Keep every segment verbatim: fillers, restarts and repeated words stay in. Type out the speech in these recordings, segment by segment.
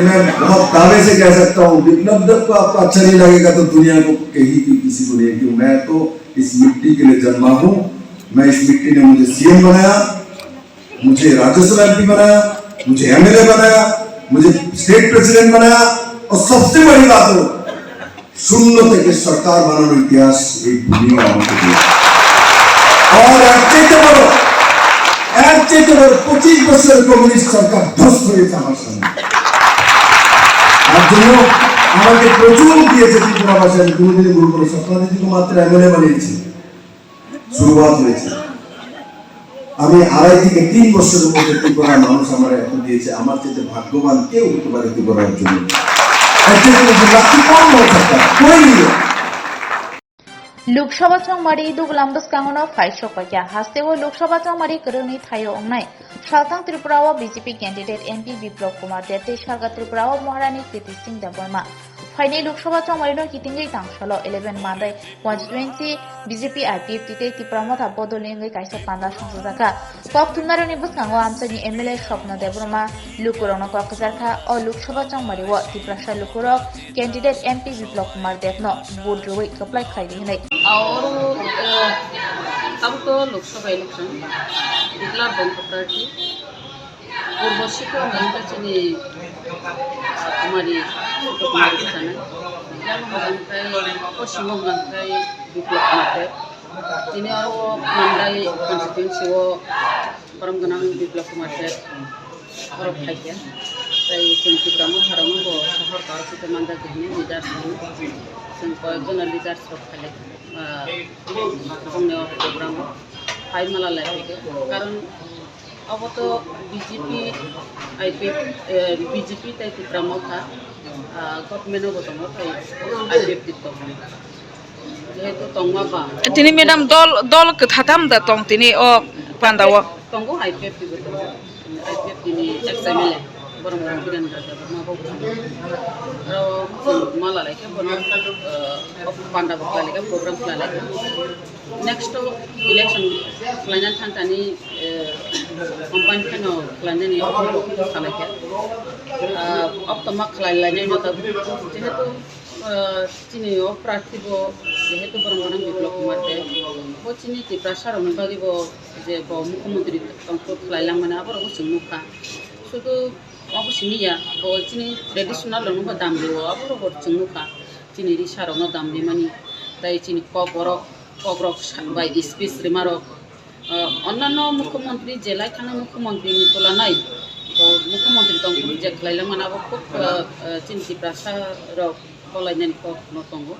मैं बहुत दावे से कह सकता हूँ, विप्लव देव को आपको अच्छा नहीं लगेगा तो दुनिया को कहीं भी किसी को नहीं, क्यों मैं तो इस मिट्टी के लिए जन्मा हूँ। मैं इस मिट्टी ने मुझे सीएम बनाया, मुझे राज्यसभा एमपी बनाया, मुझे एमएलए बनाया, मुझे स्टेट प्रेसिडेंट बनाया, और सबसे बड़ी बात हो, শূন্য থেকে সরকার বানানোর ইতিহাস এই ভূমি আমাকে দিয়েছে। আর এর চাইতে বড়, এর চাইতে বড় পঁচিশ বছরের কমিউনিস্ট সরকার ধ্বংস হয়েছে আমার সামনে। তার জন্য আমাকে প্রচুর দিয়েছে ত্রিপুরাবাসী, আমি কোনোদিনই ভুল করে স্বপ্নাদিদিকে মাত্র এমএলএ বানিয়েছি। শুরুয়াত হয়েছে। আমি আড়াই থেকে তিন বছরের মধ্যে ত্রিপুরার মানুষ আমার এত দিয়েছে, আমার চাইতে ভাগ্যবান কেউ হতে পারে ত্রিপুরার জন্য। এর চাইতে বেশি লাকি কোন লোক থাকতে পারে? কেউ নেই। Lok Sabha chongmari dugulam bwskango no phai sokphaikha. Hasteo Lok Sabha chongmari kwrwngni thaio wngnai Saltang Tripura o B J P candidate M P Biplab Kumar Deb tei Salka Tripura o Maharani Kriti Singh Debbarma. Phainai Lok Sabha chongmari no kitingwi tangsalo eleven Mandai constituency B J P I P F T tei Tipra Motha bodolni wngwi kaisa panda songchajakha. Kok thumnarokni bwskango amchaini M L A Swapna Debbarma lukurokno kok kwcharkha. O Lok Sabha chongmari o Tiprasa lukurok candidate M P Biplab Kumar Debno vote rwui kwplai khlaidi hwnwi. Oro, eh, tabuk to Lok Sabha election, declare bangkha prarthi. Purbo Sikkim hwnkhe chini Kumari, Kumari sanai. Yang hwnkhe Poschimo hwnkhe Biplab Kumar Deb. Tini oro Mandai constituency o borok gwnang Biplab Kumar Deb borok phaikha. Tai chwng Tipra Motha rokno bo sohor karo site manjak hinwi leaders rok. Chwng koyekjona leaders rok phailai, ah, bongni o program o phai mala lai phaikha. Karon Obo to B J P, I P F, eh, B J P tei Tipra Motha, ah, government o bo tongo tei I P F T tongo. Jehetu tongma ba. Tini madam dol, dol kwthatam da tong tini o panda o. Tongo I P F T bo tongo. I P F T ni ex M L A, borok Biren Raja Debbarma bo tongo. Aro chwng mala lai khe bono, eh, o panda bo khlai lai khe, program khlai lai khe. Next o election khlaina thangkani, eh, combine kheno khlainani sanai khe. Ah, okto ma khlai lainai no tabuk. Jehetu, ah, chini o prarthi bo jehetu borok gwnang Biplab Kumar Deb, bo chini Tiprasa rokni bagwi bo je bo mukhyamantri tongthok khlai langmani aborok bo chwng nukha. Sudu obo simi ya, bo chini traditional rokno bo dam rio, aborok bo chwng nukha. Chini risa rokno dam rimani, tai chini kok borok Kokrok sa-, bai speech rwma rok, ah, onnanno mukhyamantri je lai thangna mukhyamantri ni tula nai, bo mukhyamantri tong phuru je khlai langmani abo khub, ah, ah, chini Tiprasa rok kolainani kok no tongo.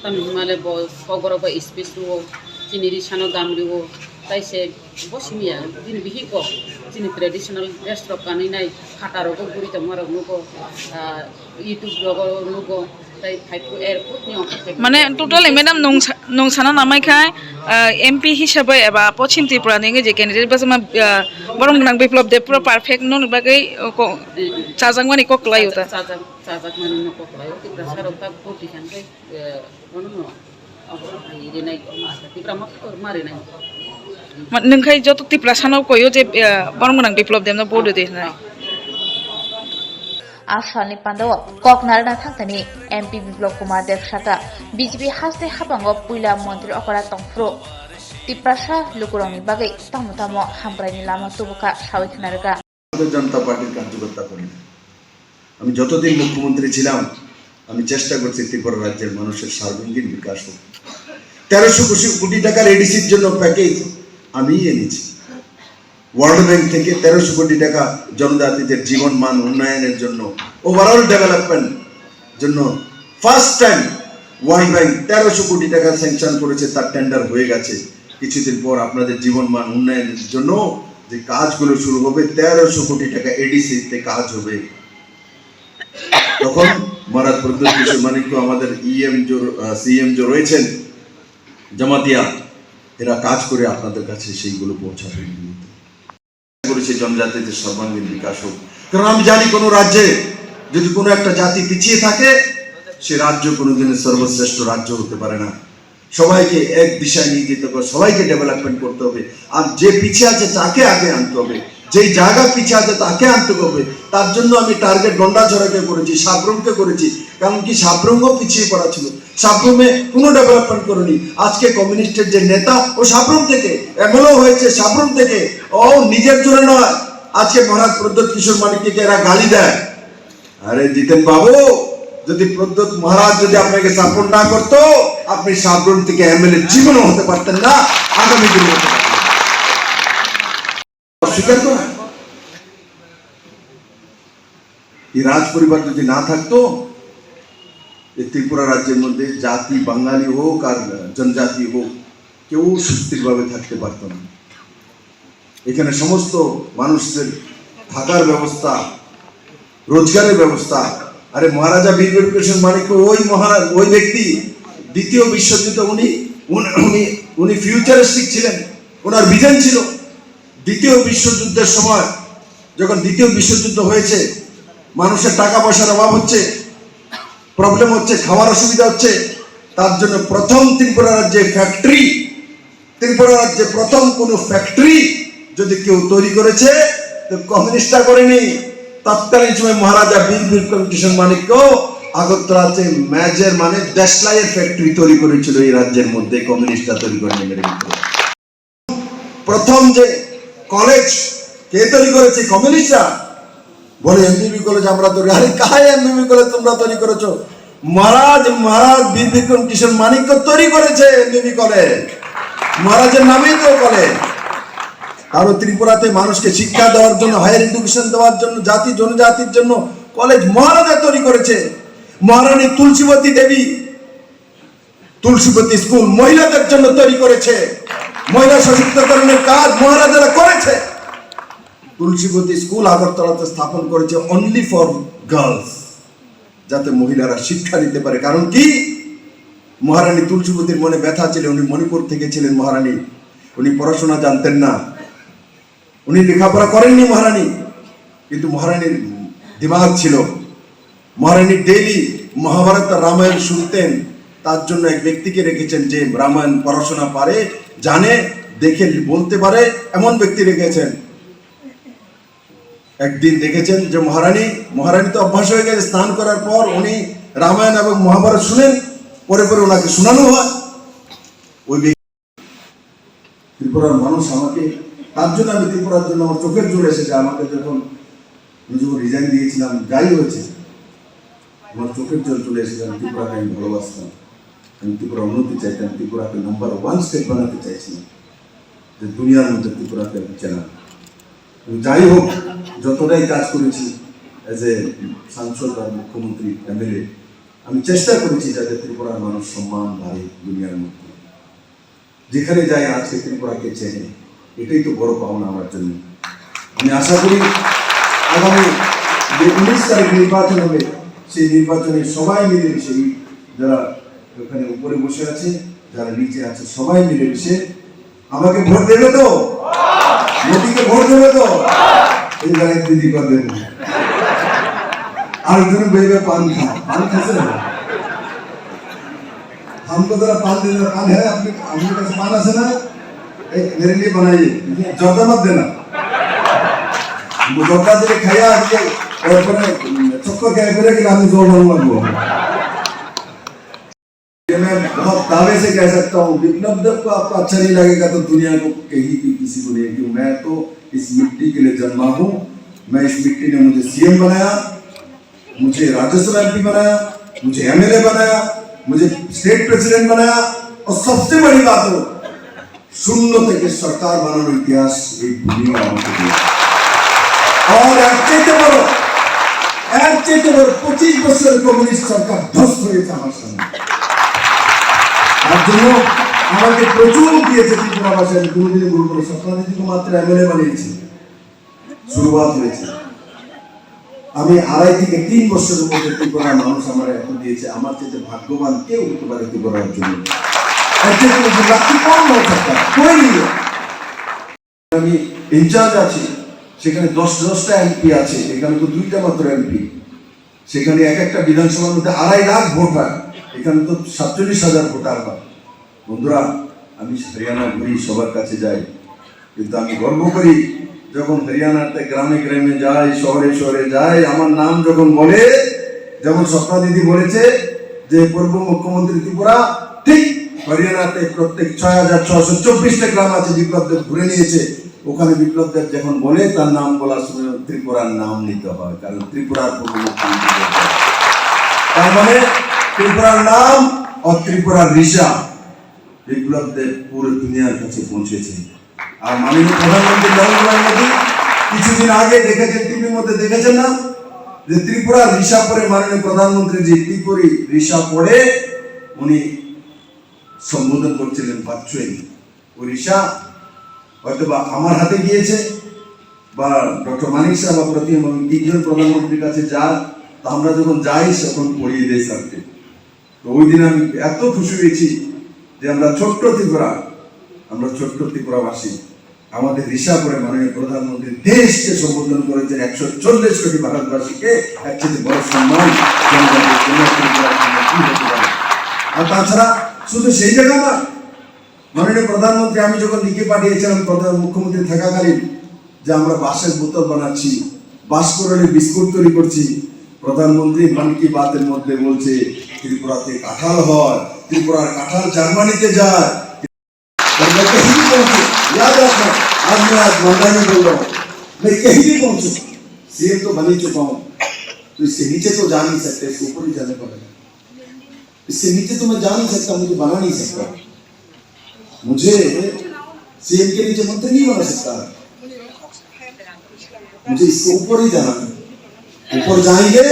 Tamni hwnmale bo kokrok bai speech rwo, chini risa no dam rwo, tai se bo simi ya, bini bihik bo chini traditional dress rok kanwi nai, phataro bo guri tongma rok nugo, ah, YouTube rogo nugo, tai phai phuru airport ni ongkha phai phuru. Mane totally madam nung sa-, nung sana namai khai, ah, M P hisabai eba Pochim Tripura ni je candidate bachama, ah, borok nang Biplab Deb pura perfect no ni bagwi, oh, ko-, eh, eh, chajakmani kok lai uta. Chajak, chajak, chajakmani no kok lai uta. Tiprasa rok ta vote di khan khai, eh, bono no. Ma-, nwng khai joto Tiprasa no koyo je, eh, borok gwnang Biplab Deb no vote rwdi hwnwi. A salni pandao kok narwkna thangthani M P Biplab Kumar Deb sakha, B J P haste haphango puila montri okora tongphuru Tiprasa lukurokni bagwi tamo tamo hamkraini lama tubukha sawi khna rwkha. ভারতীয় জনতা পার্টির কার্যকর্তা করি না। আমি যতদিন মুখ্যমন্ত্রী ছিলাম, আমি চেষ্টা করছি ত্রিপুরা রাজ্যের মানুষের সার্বাঙ্গীন বিকাশ হোক। তেরোশো কোটি টাকার এডিসির জন্য প্যাকেজ আমিই এনেছি। ওয়ার্ল্ড ব্যাংক থেকে তেরোশো কোটি টাকা জনজাতিদের জীবন মান উন্নয়নের জন্য, ওভারঅল ডেভেলপমেন্ট জন্য ফার্স্ট টাইম ওয়ার্ল্ড ব্যাংক তেরোশো কোটি টাকা স্যাংশন করেছে, তার টেন্ডার হয়ে গেছে। কিছুদিন পর আপনাদের জীবন মান উন্নয়নের জন্য যে কাজগুলো শুরু হবে, তেরোশো কোটি টাকা এডিসিতে কাজ হবে। তখন মহারাজ প্রদ্যুৎ কিশোর মাণিক্য আমাদের ইএম যে, আহ, সিএম যে রয়েছেন, জমাতিয়া, এরা কাজ করে আপনাদের কাছে সেইগুলো পৌঁছাবে। করেছে জনজাতিদের সর্বাঙ্গীন বিকাশ হোক। কারণ আমি জানি কোনো রাজ্যে যদি কোনো একটা জাতি পিছিয়ে থাকে, সে রাজ্য কোনোদিনও সর্বশ্রেষ্ঠ রাজ্য হতে পারে না। সবাইকে এক দিশায় নিয়ে যেতে হবে, সবাইকে ডেভেলপমেন্ট করতে হবে। আর যে পিছিয়ে আছে তাকে আগে আনতে হবে। যেই জায়গা পিছিয়ে আছে তাকে আনতে হবে। তার জন্য আমি টার্গেট গন্ডাছড়াকে করেছি, সাব্রুমকে করেছি, কারণ কি সাব্রুমও পিছিয়ে পড়া ছিল, সাব্রুমে কোনো ডেভেলপমেন্ট করেনি। আজকে কমিউনিস্টের যে নেতা, ও সাব্রুম থেকে, এমএলএ হয়েছে সাব্রুম থেকে। ও নিজের জন্য নয়, আজকে মহারাজ প্রদ্যোৎ কিশোর মানিক্যকে এরা গালি দেয়। আরে জিতেন বাবু, যদি প্রদ্যোৎ মহারাজ যদি আপনাকে সাপোর্ট না করতো, আপনি সাব্রুম থেকে এমএলএ জীবনও হতে পারতেন না, আগামী দিনে হতে পারতেন না। অস্বীকার করা। এই রাজ পরিবার যদি না থাকতো, এই ত্রিপুরা রাজ্যের মধ্যে জাতি বাঙালি হোক আর জনজাতি হোক, কেউ সুস্থিরভাবে থাকতে পারতো না। এখানে সমস্ত মানুষদের থাকার ব্যবস্থা, রোজগারের ব্যবস্থা। আরে মহারাজা বীর বিক্রম কৃষ্ণ মাণিক্য ওই মহারাজ, ওই ব্যক্তি, দ্বিতীয় বিশ্বযুদ্ধ উনি, উনি, উনি, উনি ফিউচারিস্টিক ছিলেন, ওনার ভিশন ছিল। দ্বিতীয় বিশ্বযুদ্ধের সময়, যখন দ্বিতীয় বিশ্বযুদ্ধ হয়েছে, মানুষের টাকা পয়সার অভাব হচ্ছে, প্রবলেম হচ্ছে, খাওয়ার অসুবিধা হচ্ছে, তার জন্য প্রথম ত্রিপুরা রাজ্যে ফ্যাক্টরি, ত্রিপুরা রাজ্যে প্রথম কোনো ফ্যাক্টরি যদি কেউ তৈরি করেছে, তো কমিউনিস্টরা করেনি। তৎকালীন সময় মহারাজা বীর বিক্রম কৃষ্ণ মাণিক্য আগরতলাতে মেজর মানে দেশলাইয়ের ফ্যাক্টরি তৈরি করেছিল এই রাজ্যের মধ্যে, কমিউনিস্টরা তৈরি করেনি মেরে ভিতরে। প্রথম যে কলেজ কে তৈরি করেছে? কমিউনিস্টরা। বলে এমবিবি কলেজ আমরা তৈরি। আরে কাই এমবিবি কলেজ তোমরা তৈরি করেছো? মহারাজ, মহারাজ বীর বিক্রম কিশোর মাণিক্য তৈরি করেছে এমবিবি কলেজ। মহারাজের নামেই তো কলেজ। কারো ত্রিপুরাতে মানুষকে শিক্ষা দেওয়ার জন্য, হায়ার এডুকেশন দেওয়ার জন্য, জাতি জনজাতির জন্য কলেজ মহারাজা তৈরি করেছে। মহারানী তুলসীবতী দেবী তুলসীবতী স্কুল মহিলাদের জন্য তৈরি করেছে। মহিলা সশক্তিকরণের কাজ মহারাজারা করেছে। তুলসীবতী স্কুল আগরতলাতে স্থাপন করেছে only for girls, যাতে মহিলারা শিক্ষা নিতে পারে। কারণ কি? মহারানী তুলসীবতীর মনে ব্যথা ছিল, উনি মণিপুর থেকে ছিলেন মহারানী, উনি পড়াশোনা জানতেন না, উনি লেখাপড়া করেননি মহারানী, কিন্তু মহারানীর দিমাগ ছিল। মহারানী ডেইলি মহাভারত আর রামায়ণ শুনতেন, তার জন্য এক ব্যক্তিকে রেখেছেন যে রামায়ণ পড়াশোনা পারে, জানে, দেখে বলতে পারে, এমন ব্যক্তি রেখেছেন। একদিন দেখেছেন যে মহারানী, মহারানী তো অভ্যাস হয়ে গেছে, স্নান করার পর উনি রামায়ণ এবং মহাভারত শুনেন, পরে পরে ওনাকে শোনানো হয়। ওই ব্যক্তি ত্রিপুরার মানুষ আমাকে, তার জন্য আমি ত্রিপুরার জন্য আমার চোখের জল এসেছে। আমাকে যখন, আমি যখন রিজাইন দিয়েছিলাম, যাই হয়েছে, আমার চোখের জল চলে এসেছে। আমি ত্রিপুরাকে আমি ভালোবাসতাম, আমি ত্রিপুরা উন্নতি চাইতাম, ত্রিপুরাকে নাম্বার ওয়ান স্টেট বানাতে চাইছিলাম, যে দুনিয়ার মধ্যে ত্রিপুরাকে আমি চেনা। এবং যাই হোক, যতটাই কাজ করেছি অ্যাজ এ সাংসদ আর মুখ্যমন্ত্রী, এমএলএ, আমি চেষ্টা করেছি যাতে ত্রিপুরার মানুষ সম্মান বাড়ে দুনিয়ার মধ্যে। যেখানে যাই আজকে ত্রিপুরাকে চেনে, এটাই তো বড় পাওনা আমার জন্য। আমি আশা করি আগামী যে উনিশ তারিখ নির্বাচন হবে, সেই নির্বাচনে সবাই মিলেমিশে, এই যারা ওখানে উপরে বসে আছে, যারা নিচে আছে, সবাই মিলেমিশে আমাকে ভোট দেবে তো? মোদীকে ভোট দেবে তো? এই জায়গায় দিদি কর দেবে। আর একজন বেরবে পান খা, পান খাচ্ছে না? हमको जरा पान दे दो, पान है आपके, आपके पास पान আছে না? ए, मेरे लिए बनाइए, जर्दा मत देना। वो जर्दा दिले खाया, আজকে এরপরে চক্কর খাই ফিরে গেলে আমি জল ঢালবো। ये मैं बहुत दावे से कह सकता हूँ, विप्लव देव को आपको अच्छा नहीं लगेगा तो दुनिया को कहीं भी किसी को नहीं, क्यों मैं तो इस मिट्टी के लिए जन्मा हूँ। मैं इस मिट्टी ने मुझे सीएम बनाया, मुझे राज्यसभा एमपी बनाया, मुझे एमएलए बनाया, मुझे स्टेट प्रेसिडेंट बनाया, और सबसे बड़ी बात हो, শূন্য থেকে সরকার বানানোর ইতিহাস এই ভূমি আমাকে দিয়েছে। আর এর চাইতে বড়, এর চাইতে বড় পঁচিশ বছরের কমিউনিস্ট সরকার ধ্বংস হয়েছে আমার সামনে। তার জন্য আমাকে প্রচুর দিয়েছে ত্রিপুরাবাসী, আমি কোনোদিনই ভুল করে স্বপ্না দিদিকে মাত্র এমএলএ বানিয়েছি, শুরুয়াত হয়েছে। আমি আড়াই থেকে তিন বছরের মধ্যে ত্রিপুরার মানুষ আমার এত দিয়েছে, আমার চাইতে ভাগ্যবান কেউ হতে পারে ত্রিপুরার জন্য। এর চাইতে বেশি লাকি কোন হয়ে থাকতে পারে? কেউ নেই। আমি ইনচার্জ আছি, সেখানে দশ দশটা এমপি আছে, এখানে তো দুইটা মাত্র এমপি। সেখানে এক একটা বিধানসভার মধ্যে আড়াই লাখ ভোট হয়, এখানে তো সাতচল্লিশ হাজার ভোটার হয়। বন্ধুরা, আমি হরিয়ানা ঘুরি, সবার কাছে যাই, কিন্তু আমি গর্ব করি যখন হরিয়ানাতে গ্রামে গ্রামে যাই, শহরে শহরে যাই, আমার নাম যখন বলে, যেমন স্বপ্না দিদি বলেছে যে পূর্ব মুখ্যমন্ত্রী ত্রিপুরা, ঠিক হরিয়ানাতে প্রত্যেক ছয় হাজার ছশো চব্বিশটা গ্রাম আছে, বিপ্লব দেব ঘুরে নিয়েছে। ওখানে বিপ্লব দেব যখন বলে, তার নাম বলার সময় ত্রিপুরার নাম নিতে হয়, কারণ ত্রিপুরার পূর্ব মুখ্যমন্ত্রী বলতে হয়। তার মানে ত্রিপুরার নাম আর ত্রিপুরার রিসা বিপ্লব দেব পুরো দুনিয়ার কাছে পৌঁছেছে। আর মাননীয় প্রধানমন্ত্রী নরেন্দ্র মোদী কিছুদিন আগে দেখেছেন, টিভির মধ্যে দেখেছেন না, যে ত্রিপুরার রিসা পড়ে মাননীয় প্রধানমন্ত্রী যে ত্রিপুরী রিসা পড়ে উনি সম্বোধন করছিলেন ভার্চুয়ালি। ওই রিসা হয়তো বা আমার হাতে গিয়েছে বা ডক্টর মানিক সাহা বা প্রতিম, তিনজন প্রধানমন্ত্রীর কাছে যান, তো আমরা যখন যাই তখন পড়িয়ে দেয় স্যারকে। তো ওই দিন আমি এত খুশি হয়েছি যে আমরা ছোট্ট ত্রিপুরা, আমরা ছোট্ট ত্রিপুরাবাসী, আমাদের রিসা পড়ে মাননীয় প্রধানমন্ত্রী দেশকে সম্বোধন করেছেন, একশো চল্লিশ কোটি ভারতবাসীকে। এর চেয়ে বড় সম্মান জনগণের জন্য ত্রিপুরার জন্য কি হতে পারে? আর তাছাড়া শুধু সেই জায়গা না, মাননীয় প্রধানমন্ত্রী, আমি যখন লিখে পাঠিয়েছিলাম প্রধান মুখ্যমন্ত্রী থাকাকালীন যে আমরা বাঁশের বোতল বানাচ্ছি, বাঁশ করলে বিস্কুট তৈরি করছি, প্রধানমন্ত্রী মন কি বাতের মধ্যে বলছে ত্রিপুরাতে কাঁঠাল হয়, ত্রিপুরার কাঁঠাল জার্মানিতে যায়। और मैं कहीं भी पहुंचू, याद रखना, आज मैं आज मांडा नहीं बोल रहा हूँ, मैं कहीं भी पहुंचू, सीएम तो बन ही चुका हूँ, तो इससे नीचे तो जा नहीं सकते, इसके ऊपर ही जाने पड़ेगा। इससे नीचे तो मैं जा नहीं सकता, मुझे बना नहीं सकता। मुझे सीएम के नीचे मंत्री नहीं बना सकता। मुझे इससे ऊपर ही जाना है। ऊपर जाएंगे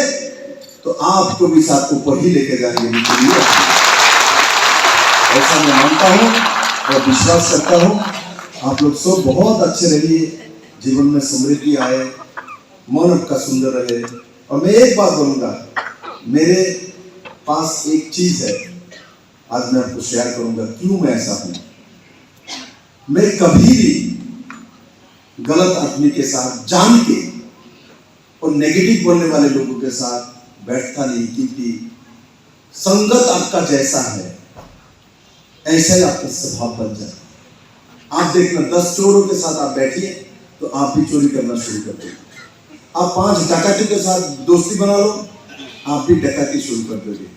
तो आपको भी साथ ऊपर ही लेके जाएंगे, नीचे नहीं रखेंगे। ऐसा मैं मानता हूँ और विश्वास करता हूँ। आप लोग सब बहुत अच्छे रहिए, जीवन में समृद्धि आए, मन आपका सुंदर रहे। और मैं एक बात बोलूंगा, मेरे पास एक चीज है, आज मैं आपको शेयर करूंगा क्यों मैं ऐसा हूं। मैं कभी भी गलत आदमी के साथ जान के और नेगेटिव बोलने वाले लोगों के साथ बैठता नहीं, क्योंकि संगत आपका जैसा है, ऐसा ही आपका स्वभाव बन जाता है। आप देखना, दस चोरों के साथ आप बैठिए तो आप भी चोरी करना शुरू कर देंगे। आप पांच डकैतों के साथ दोस्ती बना लो, आप भी डकैती शुरू कर दोगे।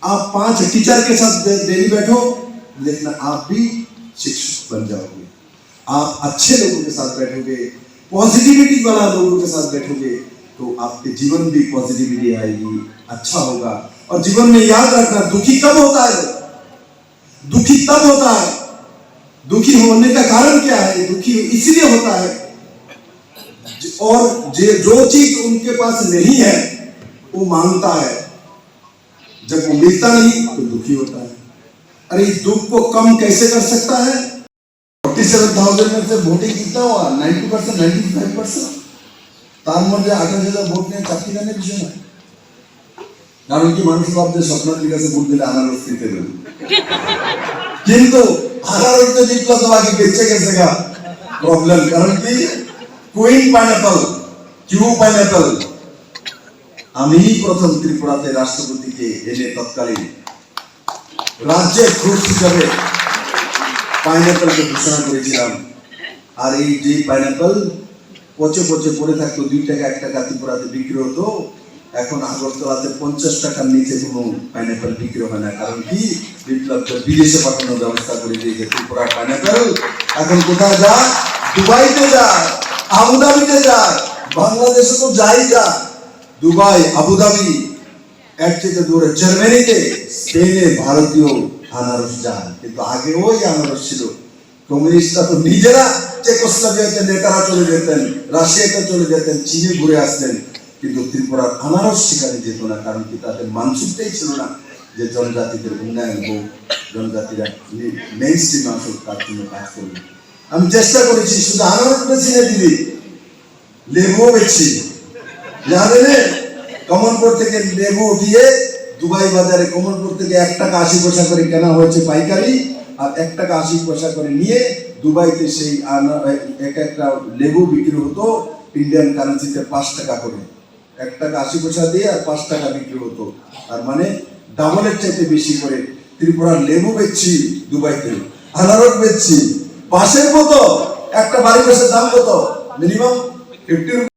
आप पांच टीचर के साथ डे-, डेली बैठो, देखना आप भी शिक्षक बन जाओगे। आप अच्छे लोगों के साथ बैठोगे, पॉजिटिविटी वाला लोगों के साथ बैठोगे, तो आपके जीवन भी पॉजिटिविटी आएगी, अच्छा होगा। और जीवन में याद रखना, दुखी कब होता है? दुखी तब होता है। दुखी होने का कारण क्या है? दुखी इसलिए होता है और जे जो चीज उनके पास नहीं है वो मांगता है, जब वो मिलता नहीं तो दुखी होता है। अरे, इस दुख को कम कैसे कर सकता है? फोर्टी सेवन थाउजेंड में से वोटिंग कितना हुआ? Ninety percent, ninety five percent. তার মধ্যে আঠাশ হাজার ভোট নিয়ে চাকরি কেন বিষয় না? কারণ কি, মানুষ ভাবছে স্বপ্নাদির কাছে ভোট দিলে আনারস ফ্রিতে দেবে। কিন্তু আনারস তো বিপ্লব তো আগে বেঁচে গেছে গা। প্রবলেম কারণ কি? Queen pineapple, Q pineapple. আমি প্রথম ত্রিপুরাতে রাষ্ট্রপতিকে এনে তৎকালীন রাজ্যের ফ্রুট হিসাবে পাইনাপলকে ঘোষণা করেছিলাম। আর এই যে পাইনাপল পচে পচে পড়ে থাকতো, দুই টাকা এক টাকা ত্রিপুরাতে বিক্রি হতো, এখন আগরতলাতে পঞ্চাশ টাকার নিচে কোনো পাইনাপল বিক্রি হয় না। কারণ কি? বিপ্লব তো বিদেশে পাঠানোর ব্যবস্থা করে দিয়েছে ত্রিপুরার পাইনাপল। এখন কোথায় যায়? দুবাইতে যায়, আবুধাবিতে যায়, বাংলাদেশে তো যাই যায়। দুবাই, আবুধাবি, এর চেয়ে দূরে জার্মানিতে, স্পেনে ভারতীয় আনারস যায়। কিন্তু আগে ওই আনারস ছিল। কমিউনিস্টরা তো নিজেরা চেকোস্লোভাকিয়াতে নেতারা চলে যেতেন, রাশিয়াতে চলে যেতেন, চীনে ঘুরে আসতেন, কিন্তু ত্রিপুরার আনারস সেখানে যেত না। কারণ কি? তাদের মানসিকতাই ছিল না যে জনজাতিদের উন্নয়ন হোক, জনজাতিরা মেইন স্ট্রিম আসুক, তার জন্য কাজ করবে। আমি চেষ্টা করেছি শুধু আনারস বেশি না দিদি, লেবুও বেচছি। জানেন, কমলপুর থেকে লেবু উঠিয়ে দুবাই বাজারে কমলপুর থেকে এক টাকা আশি পয়সা করে কেনা হয়েছে পাইকারি, আর এক টাকা আশি পয়সা করে নিয়ে দুবাইতে সেই আনা-, এক একটা লেবু বিক্রি হতো ইন্ডিয়ান কারেন্সিতে পাঁচ টাকা করে। এক টাকা আশি পয়সা দিয়ে আর পাঁচ টাকা বিক্রি হতো। তার মানে ডাবলের চাইতে বেশি করে ত্রিপুরার লেবু বেচছি দুবাইতে, আনারস বেচছি, বাঁশের মতো একটা বাড়ি বাঁশের দাম কত? minimum fifty rupees.